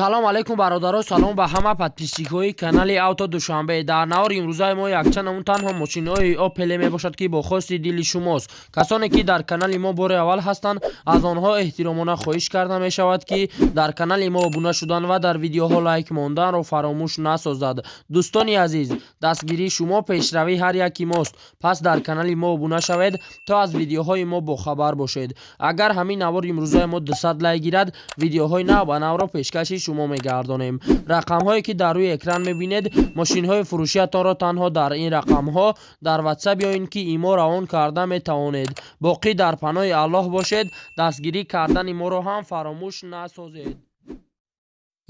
Салом алейкум, бародаро, салом ба ҳама подписчикҳои канали Авто Душанбе. Дар навори имрӯзаи мо якчанд намун танҳо мошинҳои Опеле мебошад, ки бо хости дили шумост. Касоне ки дар канали мо бори аввал ҳастанд, аз онҳо эҳтиромона хоҳиш карда мешавад, ки дар канали мо обуна шудан ва дар видеоҳо лайк монданро фаромӯш насозад. Дӯстони азиз, дастгирии шумо пешравии ҳар яки мост, пас дар канали мо обуна шавед, то аз видеоҳои мо бохабар бошед. Агар ҳамин навори имрӯзаи мо 200 лайк гирад, видеоҳои нав ба навро пешкаши шумо мегардонем. Рақамҳое ки дар рӯи экран мебинед, мошинҳои фурӯшиятонро танҳо дар ин рақамҳо дар Ватсап ё ин ки Имо равон карда метавонед. Боқӣ дар паноҳи Аллоҳ бошед, дастгирӣ кардани моро ҳам фаромӯш насозед.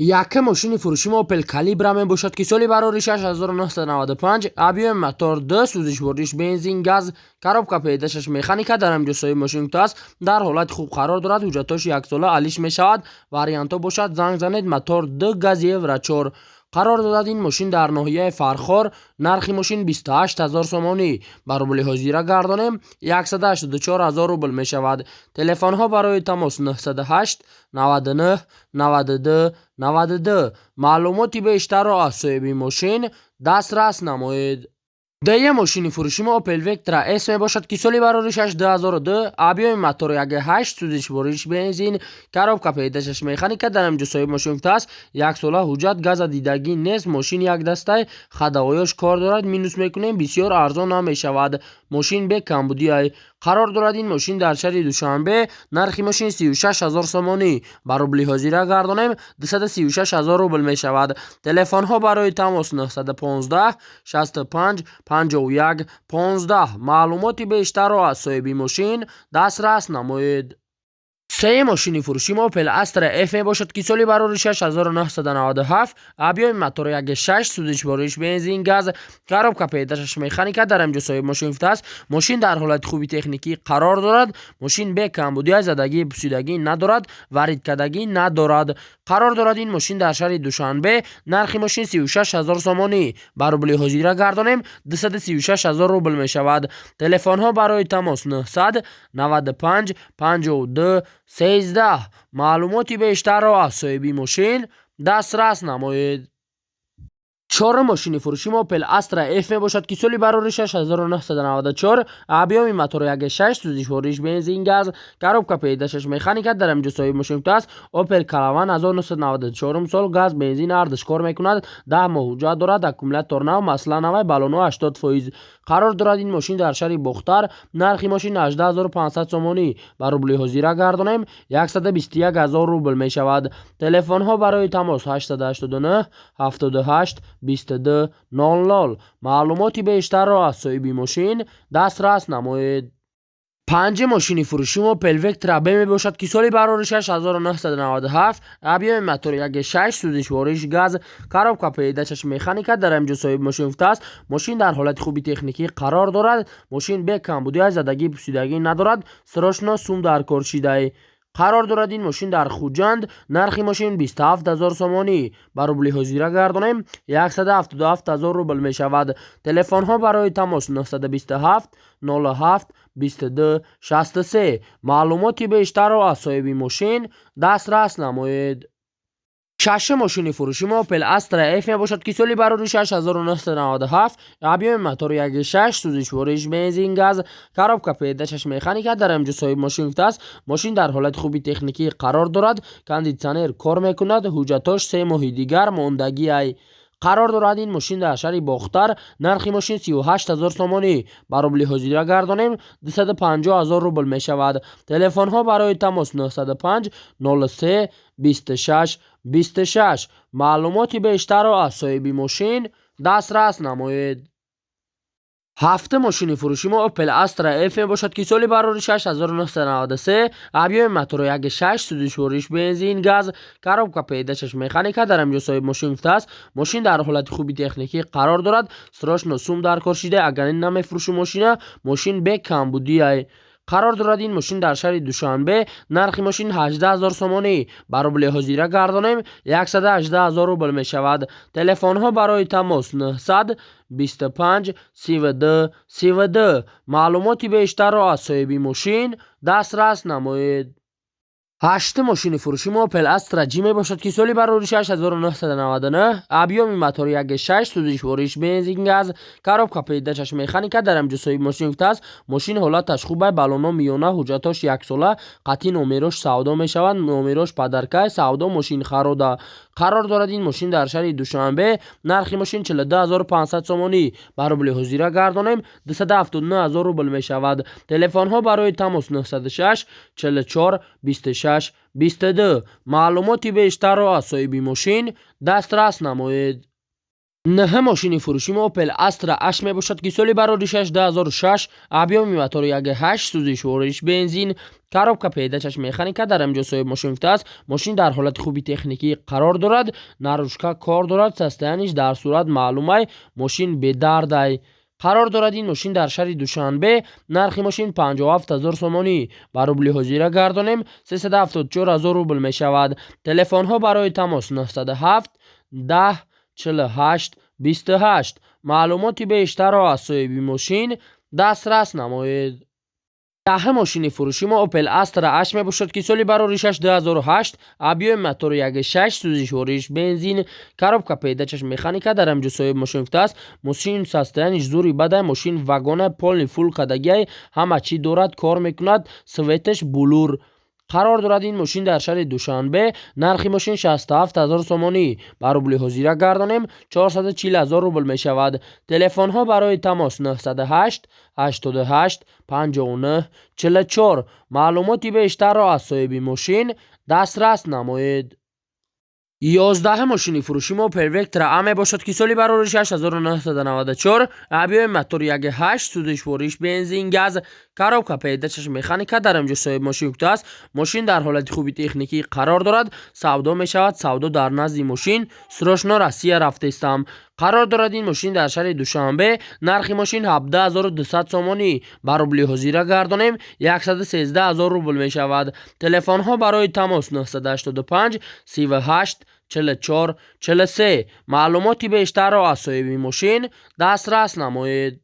Якум мошини фурӯши мо Опел Калибра мебошад, ки соли барори 6995, объёми мотор 2, сӯзишвориш бензин, газ, коробка передачаш механика. Дар ҳамин ҷо соҳиби мошин гуфтааст, дар ҳолати хуб қарор дорад, ҳуҷҷатҳош яксола алиш мешавад. Вариантҳо бошад, занг занед. Мотор 2, газ, Евро 4. Қарор додад ин мошин дар ноҳияи Фархор. Нархи мошин 28 ҳазор сомонӣ, ба рубли ҳозира гардонем, 184 ҳазор рубл мешавад. Телефонҳо барои тамос 908 99 92 92. Маълумоти бештарро аз соҳиби мошин дастрас намоед. Дуюм мошини фурӯши мо Opel Vectra S мебошад, ки соли бароришаш 2002, объёми мотор 1.8, сӯзишвориш бензин, коробка передачаш механика. Дар ҳамин ҷо соҳиби мошин гуфтааст, яксола ҳуҷҷат, газа дидагӣ нест, мошин якдастай, ходовоёш кор дорад. Минус мекунем, бисёр арзон намешавад, мошин бе камбудиай. Қарор дорад ин мошин дар шаҳри Душанбе. Нархи мошин 36 ҳазор сомонӣ, ба рубли ҳозира гардонем, 236 ҳазор рубл мешавад. Телефонҳо барои тамос 915 65 51 15. Маълумоти бештарро аз соҳиби мошин дастрас намоед. Сеюм мошини фурӯши мо Opel Astra F мебошад, ки соли барори 6997, объёми мотор 1.6, сӯзишвориш бензин, газ, коробка передачаш механика. Дар ҳамин ҷо соҳиби мошин гуфтааст, мошин дар ҳолати хуби техникӣ қарор дорад, мошин бе камбудия, задагӣ, пусидагӣ надорад, варидкардагӣ надорад. Қарор дорад ин мошин дар шаҳри Душанбе. Нархи мошин 36 ҳазор сомонӣ, ба рубли ҳозира гардонем, 236 ҳазор рубл мешавад. Телефонҳо барои тамос 900 95 52 13. Маълумоти бештарро аз соҳиби мошин дастрас намоед. Чорум мошини фурӯши мо Opel Astra F мебошад, ки соли барори 6994, объёми мотор 1.6, сӯзишвориш бензин, газ, коробка передачаш механика. Дар ҳамин ҷо соҳиби мошин гуфтааст, Opel Caravan 1994 сол, газ, бензин ҳардуш кор мекунад, 10 моҳ ҳуҷҷат дорад, аккумулятор нав, масла навай, баллоно 80%. Қарор дорад ин мошин дар шаҳри Бохтар. Нархи мошин 18 500 сомонӣ, ба рубли ҳозира гардонем, 121 ҳазор рубл мешавад. Телефонҳо барои тамос 889 78 22 00. Маълумоти бештарро аз соҳиби мошин дастрас намоед. Панҷум мошини фурӯши мо Opel Vectra B мебошад, ки соли бароришаш 1997, объёми мотор 1.6, сӯзишвориш газ, коробка передачаш механика. Дар ҳамин ҷо соҳиби мошин гуфтааст, мошин дар ҳолати хуби техникӣ қарор дорад, мошин бе камбудия, задагӣ, пусидагӣ надорад, срочно сум дар кор шидай. Қарор дорад ин мошин дар Хуҷанд. Нархи мошин 27 ҳазор сомонӣ, ба рубли ҳозира гардонем, 177 ҳазор рубл мешавад. Телефонҳо барои тамос 927 07 22 63. Маълумоти бештарро аз соҳиби мошин дастрас намоед. Шашум мошини фурӯши мо Opel Astra F мебошад, ки соли барори 6997, объёми мотор 1.6, сӯзишвориш бензин, газ, коробка передачаш механика. Дар ҳамин ҷо соҳиби мошин гуфтааст, мошин дар ҳолати хуби техникӣ қарор дорад, кондитсионер кор мекунад, ҳуҷҷатҳош 3 моҳи дигар мондагиай. Қарор дорад ин мошин дар шаҳри Бохтар. Нархи мошин 38 ҳазор сомонӣ, ба рубли ҳозира гардонем, 250 ҳазор рубл мешавад. Телефонҳо барои тамос 905 03 26 26. Маълумоти бештарро аз соҳиби мошин дастрас намоед. Ҳафтум мошини фурӯши мо Opel Astra F мебошад, ки соли барори 6993, объёми мотор 1.6, сӯзишвориш бензин, газ, коробка передачаш механика. Дар ҳамин ҷо соҳиби мошин гуфтааст, мошин дар ҳолати хуби техникӣ қарор дорад, срочно сум дар кор шида, агар ин намефурӯши мошина, мошин бе камбудиай. Қарор дорад ин мошин дар шаҳри Душанбе. Нархи мошин 18 ҳазор сомонӣ, ба рубли ҳозира гардонем, 118 ҳазор рубл мешавад. Телефонҳо барои тамос 900 25 32 32. Маълумоти бештарро аз соҳиби мошин дастрас намоед. Ҳаштум мошини фурӯши мо Opel Astra G мебошад, ки соли бароришаш 1999, объёми мотор 1.6, сӯзишвориш бензин газ, коробка передачаш механика. Дар ҳамҷо соҳиби мошин гуфтааст, мошин ҳолаташ хубай, баллоно миёна, ҳуҷҷатош яксола, қатъи номерош савдо мешавад, номерош подаркай, савдо мошин харода. Қарор дорад ин мошин дар шаҳри Душанбе. Нархи мошин 42 500 сомонӣ, ба рубли ҳозира гардонем, 279 000 рубл мешавад. Телефонҳо барои тамос 906 44 26 22. Маълумоти бештарро аз соҳиби мошин дастрас намоед. Нӯҳум мошини фурӯши мо Opel Astra H мебошад, ки соли бароришаш 2006, объёми мотори 1.8, сӯзишвориш бензин, коробка передачаш механика. Дар ҳамҷо соҳиби мошин гуфтааст, мошин дар ҳолати хуби техникӣ қарор дорад, наружка кор дорад, состояниеш дар сурат маълумай, мошин бедардай. Қарор дорад ин мошин дар шаҳри Душанбе. Нархи мошин 57 000 сомонӣ, ба рубли ҳозира гардонем, 374 000 рубл мешавад. Телефонҳо барои тамос 907 10 48 28. Маълумоти бештарро аз соҳиби мошин дастрас намоед. Даҳум мошини фурӯши мо Opel Astra H мебошад, ки соли бароришаш 2008, объёми мотори 1.6, сӯзишвориш бензин, коробка передачаш механика. Дар ҳамҷо соҳиби мошин гуфтааст, мошин состояниеш зури бадай, мошин вагона, полный фул кардагиай, ҳама чӣ дорад, кор мекунад, светаш булур. Қарор дорад ин мошин дар шаҳри Душанбе. Нархи мошин 67 000 сомонӣ, ба рубли ҳозира гардонем, 440 000 рубл мешавад. Телефонҳо барои тамос 908 88 59 44. Маълумоти бештарро аз соҳиби мошин дастрас намоед. 11-ум мошини фурӯши мо Opel Vectra A мебошад, ки соли бароришаш 1994, объёми мотор 1.8, сӯзишвориш бензин газ, коробка передачаш механика. Дар инҷо соҳиби мошин гуфтааст, мошин дар ҳолати хуби техникӣ қарор дорад, савдо мешавад, савдо дар назди мошин, срочно Россия рафтестам. Қарор дорад ин мошин дар шаҳри Душанбе. Нархи мошин 17 200 сомонӣ, ба рубли ҳозира гардонем, 113 000 рубл мешавад. Телефонҳо барои тамос 985 38 44 43. Маълумоти бештарро аз соҳиби мошин дастрас намоед.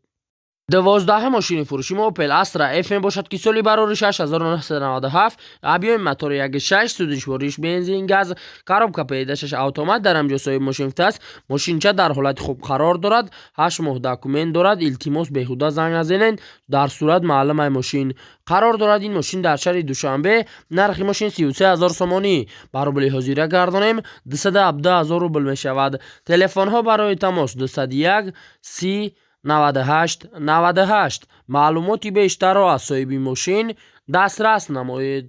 12-ум мошини фурӯши мо Opel Astra F мебошад, ки соли бароришаш 1997, объёми мотори 1.6, сӯзишвориш бензин газ, коробка передачаш автомат. Дар ҳамҷо соҳиби мошин гуфтааст, мошинча дар ҳолати хуб қарор дорад, 8 моҳ документ дорад, илтимос, беҳуда занг назанед, дар сурат маълумай мошин. Қарор дорад ин мошин дар шаҳри Душанбе. Нархи мошин 33 000 сомонӣ, ба рубли ҳозира гардонем, 217 000 рубл мешавад. Телефонҳо барои тамос 201 30 98 98. Маълумоти бештарро аз соҳиби мошин дастрас намоед.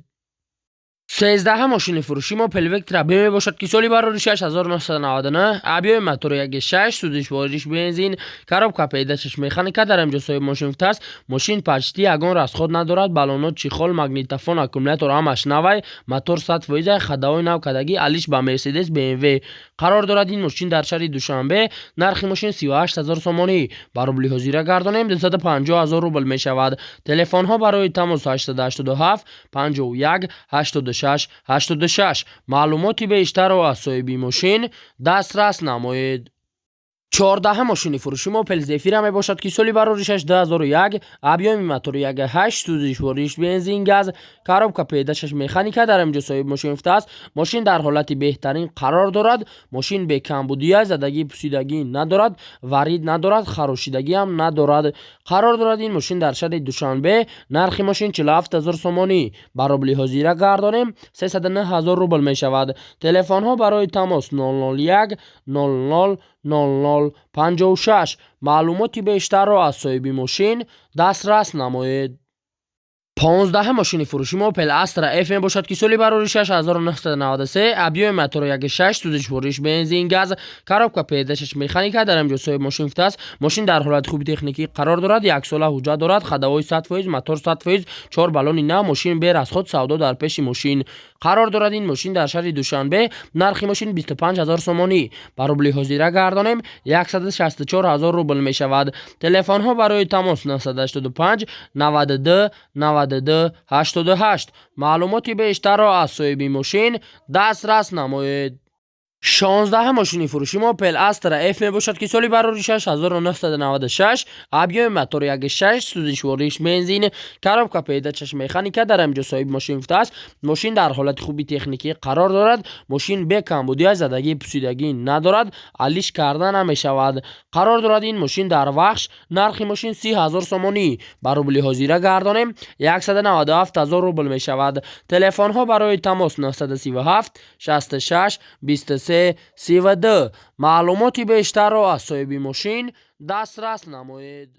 13-ум мошини фурӯши мо Opel Vectra B мебошад, ки соли бароришаш 1999, объёми мотори 1.6, сӯзишвориш бензин, коробка передачаш механика. Дар инҷо соҳиби мошин гуфтааст, мошин почти ягон расход надорад, баллоно, чехол, магнитофон, аккумулятор ҳамаш навай, мотор 100%, ходовой нав кардагӣ, алиш ба Мерседес, БМВ. Қарор дорад ин мошин дар шаҳри Душанбе. Нархи мошин 38 000 сомонӣ, ба рубли ҳозира гардонем, 250 000 рубл мешавад. Телефонҳо барои тамос 887 51 86 86. Маълумоти бештарро аз соҳиби мошин дастрас намоед. 14-ум мошини фурӯши мо Opel Zafira мебошад, ки соли бароришаш 2001, объёми мотори 1.8, сӯзишвориш бензин газ, коробка передачаш механика. Дар инҷо соҳиби мошин гуфтааст, мошин дар ҳолати беҳтарин қарор дорад, мошин бекамбудия, задагӣ, пусидагӣ надорад, варид надорад, харошидагиам надорад. Қарор дорад ин мошин дар шаҳри Душанбе. Нархи мошин 47 000 сомонӣ, ба рубли ҳозира гардонем, 309 000 рубл мешавад. Телефонҳо барои тамос 001 00 00 56. Маълумоти бештарро аз соҳиби мошин дастрас намоед. 15-ум мошини фурӯши мо Opel Astra F мебошад, ки соли бароришаш 1993, объёми мотори 1.6, сӯзишвориш бензин газ, коробка передачаш механика. Дар инҷо соҳиби мошин гуфтааст, мошин дар ҳолати хуби техникӣ қарор дорад, яксола ҳуҷҷат дорад, ходовой 100%, мотор 100%, чор баллони нав, мошин берасход, савдо дар пеши мошин. Қарор дорад ин мошин дар шаҳри Душанбе. Нархи мошин 25 000 сомонӣ, ба рубли ҳозира гардонем, 164 000 рубл мешавад. Телефонҳо барои тамос 985 92 92 88. Маълумоти бештарро аз соҳиби мошин дастрас намоед. 16 мошини фурӯши мо Opel Astra F мебошад, ки соли бароришаш 1996, объёми мотор 1,6, сӯзишвориш бензин, коробка передачаш механика. Дар ҳамин ҷо соҳиби мошин гуфтааст, мошин дар ҳолати хуби техникӣ қарор дорад, мошин бе камбудия, задагӣ, пусидагӣ надорад, алиш карда намешавад. Қарор дорад ин мошин дар Вахш. Нархи мошин 30 000 сомонӣ, ба рубли ҳозира гардонем, 197 000 рубл мешавад. Телефонҳо барои тамос 937 66 23 32. Маълумоти бештарро аз соҳиби мошин дастрас намоед.